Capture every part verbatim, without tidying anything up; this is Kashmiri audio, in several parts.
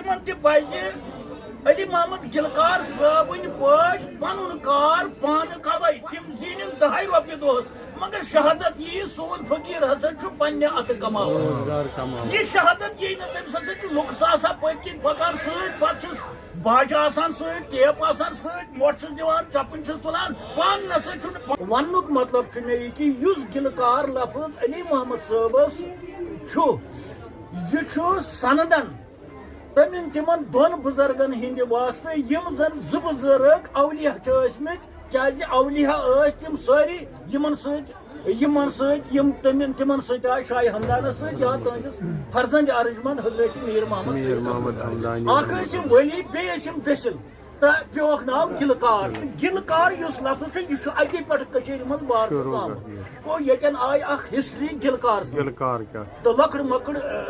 تِمن تہِ پزِ علی محمد گلکار صٲبٕنۍ پٲٹھۍ پنُن کار پانہٕ کرو۔ تِم زیٖنِن دَہے رۄپیہِ دۄہس، مگر شہادت یی سون فقیٖر ہسا چھُ پننہِ اتھٕ کماوان۔ روزگار کماوان۔ یہِ شہادت یی نہٕ تٔمِس ہسا چھُ لُکھ ساسا پٔتۍ کِنۍ پکان سۭتۍ، پتہٕ چھُس باجہِ آسان سۭتۍ، ٹیپ آسان سۭتۍ، مۄٹھ چھُس دِوان، چپٕنۍ چھُس تُلان، پانہٕ نسا چھُنہٕ۔ وننُک مطلب چھُ مےٚ یہِ کہِ یُس گلکار لفظ علی محمد صٲبس چھُ، یہِ چھُ سندن تٔمٮ۪ن تِمن دۄن بُزرگن ہٕنٛدِ واسطہٕ، یِم زن زٕ بُزرگ اولیاء چھِ ٲسمٕتۍ، کیازِ اولیاء ٲسۍ تِم سٲری، یِمن سۭتۍ یِمن سۭتۍ یِم تٔمٮ۪ن تِمن سۭتۍ آے شاہ ہمدانس سۭتۍ یا تُہنٛدِس فرزند ارجمند حضرت میر محمد میر سۭتۍ۔ محمد ہمدانی۔ اکھ ٲسۍ یِم ولی، بیٚیہِ ٲسۍ یِم دٔسِل۔ تہٕ پیوکھ ناو گلکار۔ تہٕ گلکار یُس لفظ چھُ، یہِ چھُ اتی پٮ۪ٹھ کٔشیٖرِ منٛز بارسَس شروع آمُت۔ گژھان۔ گوٚو ییٚتٮ۪ن آیہِ اکھ ہسٹری گلکار سٕنٛز۔ گلکار کیٛاہ؟ تہٕ لۄکٕٹ مۄکٕٹ، آ،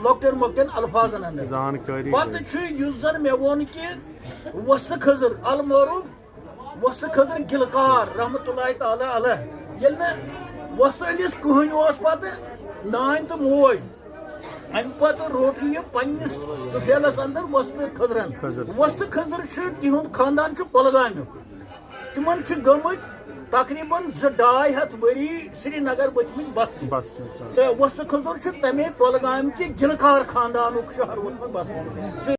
لۄکٹٮ۪ن مۄکٹٮ۪ن الفاظن اندر۔ زانکٲری پتہٕ چھُ یُس زن مےٚ ووٚن کہِ وۄستہٕ خضر المعروف وۄستہٕ خضر گلکار رحمتہ اللہ تعالیٰ علیہ، ییٚلہِ مےٚ وۄستہٕ علیس کٕہٕنۍ اوس پتہٕ نانۍ تہٕ موج، امہِ پتہٕ روٚٹ یہِ پننِس طفیلس اندر وۄستہٕ خضرن۔ خضر۔ وۄستہٕ خضر چھُ، تِہُنٛد خاندان چھُ کۄلگامیُک۔ تِمن چھِ گٔمٕتۍ تقریباً زٕ ڈاے ہتھ ؤری سرینگر ؤتھمٕتۍ بسنہِ۔ بسنہِ۔ تہٕ وۄستہٕ خضر چھُ تمے کۄلگامہِ کہِ گلکار خاندانُک شہر ووتمُت بسنہِ۔ تہٕ